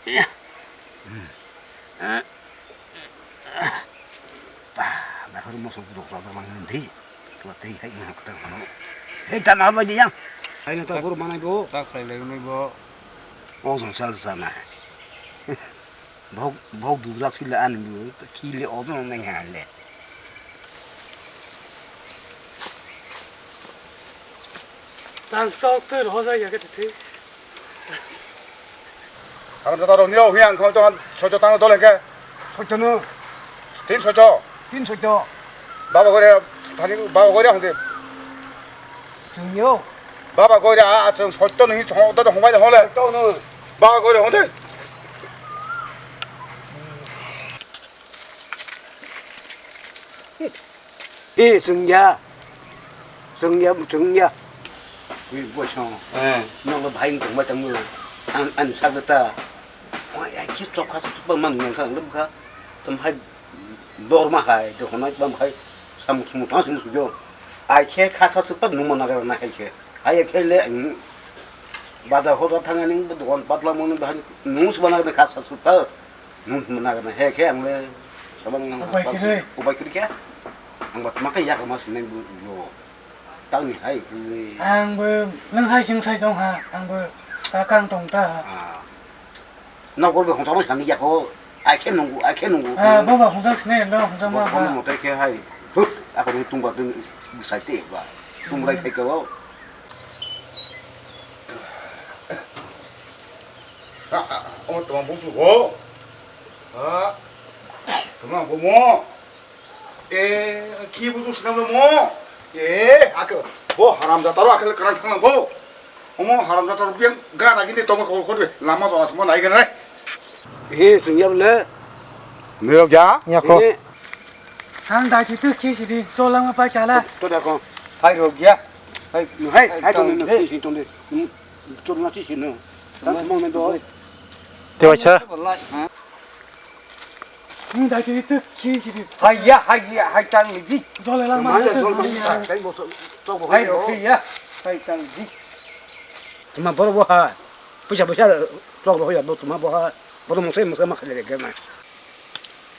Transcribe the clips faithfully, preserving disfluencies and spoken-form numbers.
Ba, ba, hor moso dok dok mang di. Tua tei hai na kota kono. Hei, tana ba di yang. Hai na ta bor manai bo. Tak sai le nai bo. O song sal sana. Bok, bok du lak sila an bu, ki le o song nai ha le. Tang sok ter ho sa ya ke te. Ang ta ro ni ro hi ang khon to soito tang dol hengke. Soito no. Tin soito. Tin soito. Baba gore thani baba gore hongde. Tungyo. Baba gore a a chang soito no hi chong to hongbai hole. Soito no. Baba gore hongde. E tungya. Chwngya, chwngya. Ui, bo song. Eh. Nokno bahai wng tongbai tongmo. Ang, ang sakta. Oi, ai khe chokha chukha man nang kha, nang kha. Tamo hai dorma hai, dohonai tamo hai. Samung sumung thang sumung sujong. Ai khe kha tha chukha nungma nagar na hai khe. Ai khe le ang bazar hoda thangani dogan patla moni bahai nung sumana kha sa chukha. Nung hwnna nang he khe ang le sabang nang Upai kwrwi. Upai kwrwi khe. Ang ba tma khe yak ma sinai bu yo. Tang ni hai kwrwi. Ang bo nang hai sing sai tong ha, ang bo ka kang tong ta ha. Ah. Nokol be hongsa mo sani yako. Ai khe nungu, ai khe nungu. Ah, baba hongsa sini lo hongsa ma Bo ba. Kono motai khe hai. Hut, ako ni tung ba tung sai te ba. Tung rai khai ka ba. Ah, ah, oh, toma bung tu ho. Ah, toma bung mo. Eh, ki bung tu sinam mo. Eh, aku, bo haram jataro akhel kerang thang bo. Omo haram jataro biang gana gini toma kol kol be. Lama jora semua naik kan, eh. Eh, sing ya le. Nirok ya? Ya ko. Eh. Ang dai tu ki sidi, cholang apa chala. To da ko. Hai rok ya. Hai, hai, hai, to ni, to ni, to ni. Chorna chi chi no. Tang mong ne do. Te waisa. Ni dai chi tu chi chi di. Hai ya, hai ya, hai tang ni di. Jole la ma. Hai ro ki ya. Hai tang di. Tuma bor bo ha. Puisa puisa chok ro ya bo tuma bo ha. Bo mo se mo se ma khale ge na.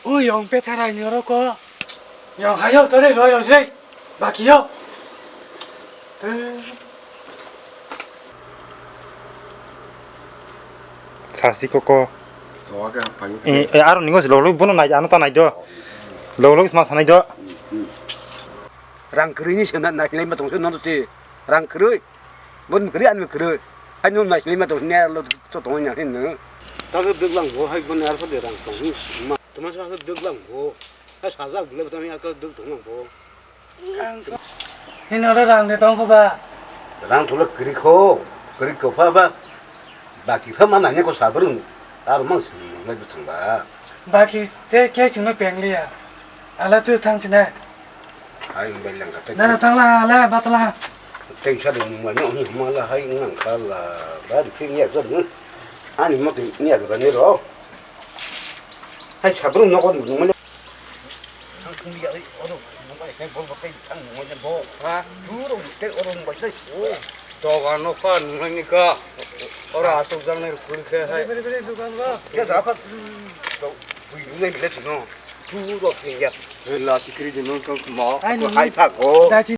O yong pe tharai ni oro ko. Yong hayo tore roi roi sei. Baki yo. Sasi koko. Towa ke payu. Eh, eh, aro ningo si lolo bono nai ano ta nai do. Lolo is ma sanai do. Rang kwrwi ni sena nai lei ma tong se no te. Rang kwrwi. Bon kwrwi an kwrwi. Hai no nai lei ma tong ne lo to tong ya hin no. Ta dwglang bo hai bon ar pha de rang tong ni ma. Tuma sa dwglang bo. Hai sajak bile tami aka dwg tong bo. Nini oro rang de tong kho ba? Rang thula kwrwi kho, kwrwi kho pha ba. Baki pha ma nanya ko sabrung. Aro mang sini nang lai bwthang ba. Baki te khe sini peng liya. Ala tu thang sini. Hai bai lang ka te. Dara thang la, ala bas la. Te sa de mo no ni ma la hai nang ka la. Ba ri phi ya ga ni. Ani mo te ni ya ga ni ro. Hai sabrung no ko ni mo. Ang thung ya oi, oro, mung bai, tei bol bo tei thang mung bai, bo. Ha? Duro, tei oro mung bai, tei. Oh. Dogan no ka, nung ni ka. Oro asuk jang nai kuri khe hai. Bere, bere, bere, dogan ba. Ya da ka. To, bui nung nai bile sino. Duro, tei ya. Hei, la sikri di nung kang ma. Hai, nung hai nai. Thak, oh. Dai chi.